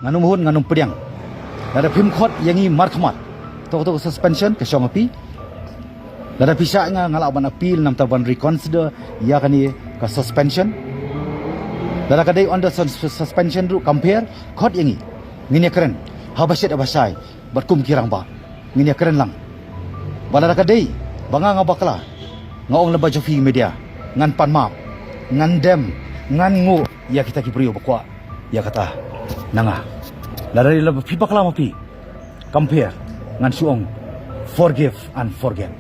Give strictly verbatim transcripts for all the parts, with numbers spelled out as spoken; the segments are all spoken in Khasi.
Ngan ym hun, ngan ym pdiang. Lada phim khot ïa ngi markhmat, to to suspension ka shong ha phi. Lada phi shah nga, nga lah ban appeal namar ban reconsider ïa kane ka suspension. Lada ka dei under sus- suspension ruh, compare, khot ïa ngi. Ngin ïa kren haba shet haba shai bad kum ki rangbah. Ngin ïa kren lang. Ba lada ka dei ba nga nga bakla, nga ong lem bad jong phi media, ngan pan map, ngan dem, ngan nguh ïa kita ki briew ba kwah ïa kata na nga. Lada dei lem ba phi bakla ma phi, compare, ngan shu ong forgive and forget.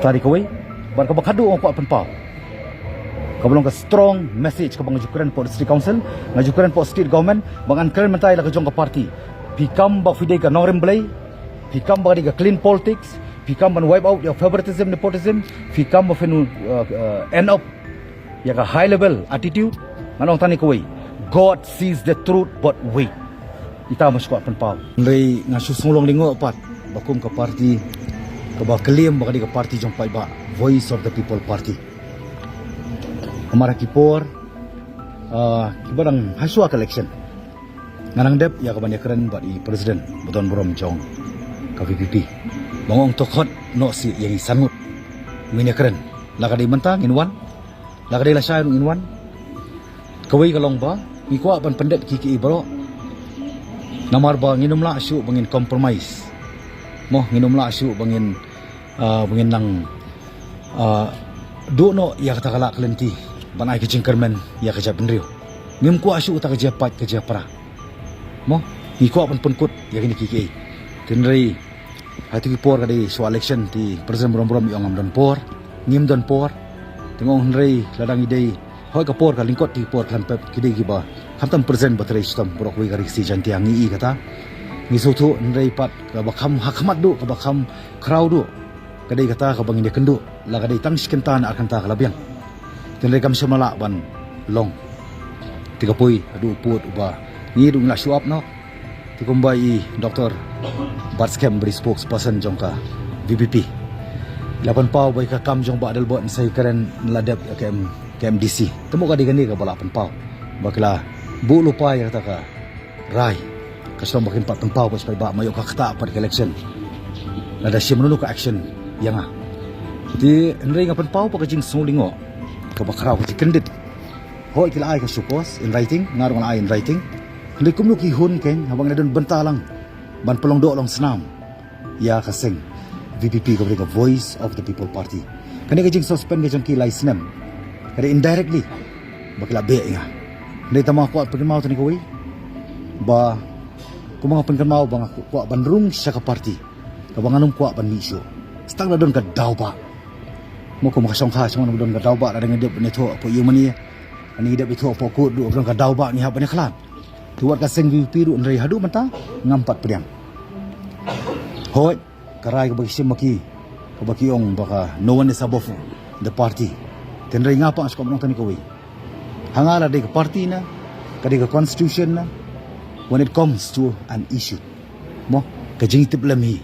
Tari kawei, bad kaba khadduh nga kwah pynpaw, kaba long ka strong message kaba nga ju kren hapoh District Council, nga ju kren hapoh State Government, ba ngan kren mynta ïa la ka jong ka party. Phi kam ba phi dei ka nongrim Blei, phi kam ba ka dei ka clean politics, phi kam ban wipe out ïa favoritism, nepotism, phi kam ba phin, uh, uh, end up ïa ka high level attitude. Ngan ong tang ïa kawei, God sees the truth but wait. Ita ma shu kwah pynpaw. Hynrei nga shu sngewlong lyngngoh pat ba kum ka party kaba claim ba ka dei ka party jong paidbah, Voice of the People Party, namar ha ki por, ah, kiba dang ha shuwa ka election, nga dang dep ïa ka ban ïa kren bad i president ba don burom jong ka VPP, ba nga ong to khot noh sih ïa ngi san ngut, ngin ïa kren. La ka dei mynta ngin wan, la ka dei lashai ruh ngin wan. Kawei ka long ba ngi kwah ban pyndep ki ki baroh, namar ba ngin ym lah shuh ba ngin compromise. Mo, ngin ym lah shuh ba ngin, ah, ba ngin nang, ah, duh noh ïa kata ka lah ka lynti ban ai ka jingkyrmen ïa ka jaitbynriew. Ngim kwah shuh kata ka jia pait ka jia pra. Mo, ngi kwah ban pynkut ïa kine ki ki. Hynrei ha kito ki por ka dei shuwa election, te president burom burom i ong ngam don por, ngim don por. Te nga ong hynrei lada ngi dei, hoi ka por ka lyngkot, te ki por khlem pep ki dei kiba khamtam president ba trei shitom, baroh kawei ka ri Khasi Jaiñtia ngi i kata. Ngi sngewthuh, hynrei pat kaba kham ha khmat duh, kaba kham khraw duh, ka dei kata kaba ngin ïa kynduh la ka dei tang shi kynta ne ar kynta ka la biang. Te hynrei kam shym la lah ban long. Te ka poi haduh u pud uba ngi ruh ngi la shu ap noh. Te kumba i Doctor Batskhem ba dei spokesperson jong ka VPP, i la pynpaw ba ïa ka kam jong Bah Adelbert Msei Karen la dep ïa ka M- ka MDC. Te mo ka dei kane kaba la pynpaw ba ki la buh lypa ïa kata ka rai. Ka shnong ba kin pat pynpaw ba shu paidbah ma ïoh ka ktah pat ka election, lada shim mynno ka action ïa nga. Te hynrei nga pynpaw ba ka jingsngew lyngngoh kaba khraw, ka jingkyndit. Hooid, ki la ai ka show cause in writing, nga ruh nga la ai in writing. Hynrei kumno ki hun keiñ haba ngi la don bynta lang ban pynlong doh long snam ïa ka seng VPP kaba dei ka Voice of the People Party? Kane ka jingsuspend ka jong ki lai snem ka dei indirectly ba ki la beh ïa nga. Hynrei tang ma nga kwah pynkynmaw tang ïa kawei, ba kumba nga pynkynmaw ba nga kwah ban rung sha ka party kaba ngan ym kwah ban mih shuh. Tang la don ka daw ba, mo, kum ka shongkha, shongkha don ka daw ba, la dang dep ne thoh hapoh ïing mane, ani dep ne thoh hapoh kut, ruh don ka daw ba ngi hap ban ïakhlad. Te wat ka seng VPP ruh hynrei haduh mynta ngam pat pdiang. Hooid, ka rai kaba ki shim ma ki, kaba ki ong ba ka no one is above the party. Te hynrei nga pat nga sngewkwah ban ong tang ïa kawei. Ha nga la dei ka party na, ka dei ka constitution na, when it comes to an issue, mo, ka jingtiplem hi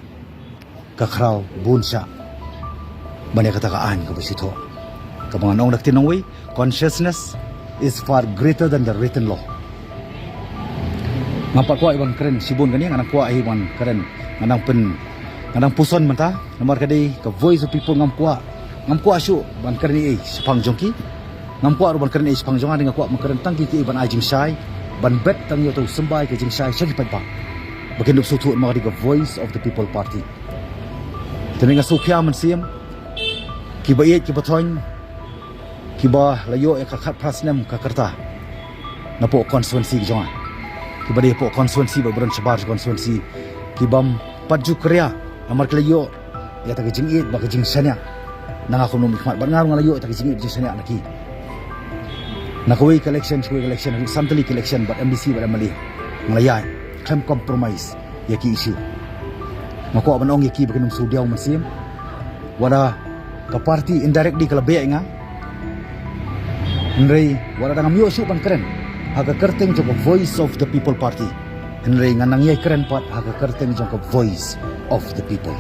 ka khraw bun shah ban ïa kata ka aiñ kaba shu thoh. Kaba ngan ong da ka ktien nongwei, consciousness is far greater than the written law. Ngam pat kwah ban kren shibun kane, nga dang kwah hi ban kren, nga dang pyn, nga dang puson mynta, namar ka dei ka Voice of People, ngam kwah, ngam kwah shuh ban kren ei ei shaphang jong ki. Ngam kwah ruh ban kren ei ei shaphang jong nga, nga kwah ban kren tang ki ki ban ai jingshai, ban bet tang ïa uto u symbai ka jingshai sha ki paidbah ba kin dup sngewthuh ma ka dei ka Voice of the People Party. Te nga sngewkhia mynsiem kiba ïeit kiba thoiñ, kiba la ïoh ïa ka khatphra snem ka rta napoh constituency ka jong nga, kiba dei hapoh constituency bad ba don shabar constituency, kibym pat ju kyrïa namar ki la ïoh ïa kata ka jingïeit bad ka jingshaniah na nga kum u nongmihkhmat, bad nga ruh nga la ïoh ïa kata ka jingïeit jingshaniah na ki. Na kawei ka election sha kawei ka election, haduh san tylli ka election bad MDC bad MLA, nga la ïaid khlem compromise ïa ki issue. Nga kwah ban ong ïa ki ba kin ym shu diaw mynsiem. Wat la ka party indirectly ka la beh ïa nga, hynrei wat la dang ngam ïoh shuh ban kren ha ka kyrteng jong ka Voice of the People Party, hynrei ngan nang ïai kren pat ha ka kyrteng jong ka Voice of the People.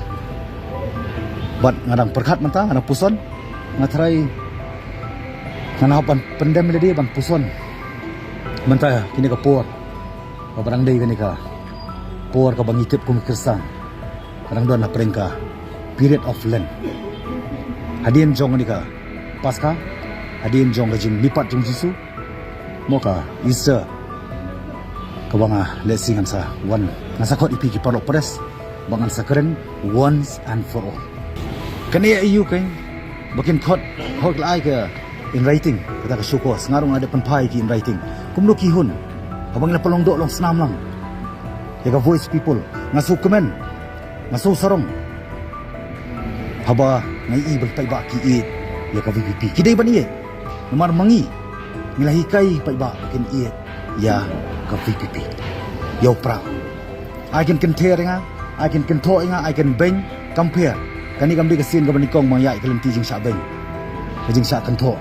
Bad nga dang pyrkhat mynta, nga dang puson, nga tharai ngan hap ban pyndem lade ban puson mynta kine ka por. Kaba dang dei kane ka por kaba ngi tip kum Khristan, ka dang don hapdeng ka period of Lent. Hadien jong kane ka Paska, hadien jong ka jingmihpat jong Jisu, mo ka Easter, kaba nga lehse ngan sa wan, ngan sa khot ïa phi ki paralok pares ba ngan sa kren once and for all. Kane ïa u keiñ ba kin khot, khot la ai ka in writing, kata ka show cause, nga ruh nga dep pynphai ki in writing. Kumno ki hun, haba ngi la pynlong doh long snam lang ïa ka Voice People, nga shu kmen, nga shu sarong. Haba nga i ban paidbah ki ïeit ïa ka V P P, ki dei ban ïeit. Namar ma ngi, ngi la hikai paidbah ba kin ïeit ïa ka V P P, ïa u Prah. Ai kin kynther ïa nga, ai kin kynthoh ïa nga, ai kin beiñ, kam pher. Kane kam dei ka sien kaba nyngkong ba nga ïaid ka lynti jingshah beiñ, ka jingshah kynthoh.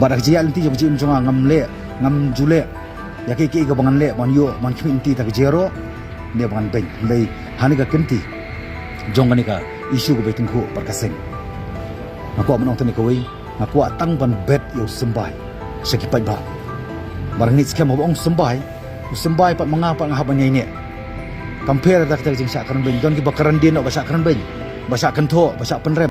Bad ha ka jingïaid lynti jong ka jingim jong nga, ngam leh, ngam ju leh ïa kiei kiei kaba ngan leh ban ïoh ban khmih lynti da ka jingïaroh ne ba ngan beiñ. Hynrei ha kane ka kynti jong kane ka issue kaba tyngkhuh bad ka seng, nga kwah ban ong tang ïa kawei, nga kwah tang ban bet ïa u symbai sha ki paidbah. Ba ngi ngeit skhem haba ong symbai, u symbai pat ma nga pat nga hap ban ïaineh. Kam pher da kata ka jingshah kren beiñ. Don kiba kren dien noh ba shah kren beiñ, ba shah kynthoh, ba shah pynrem.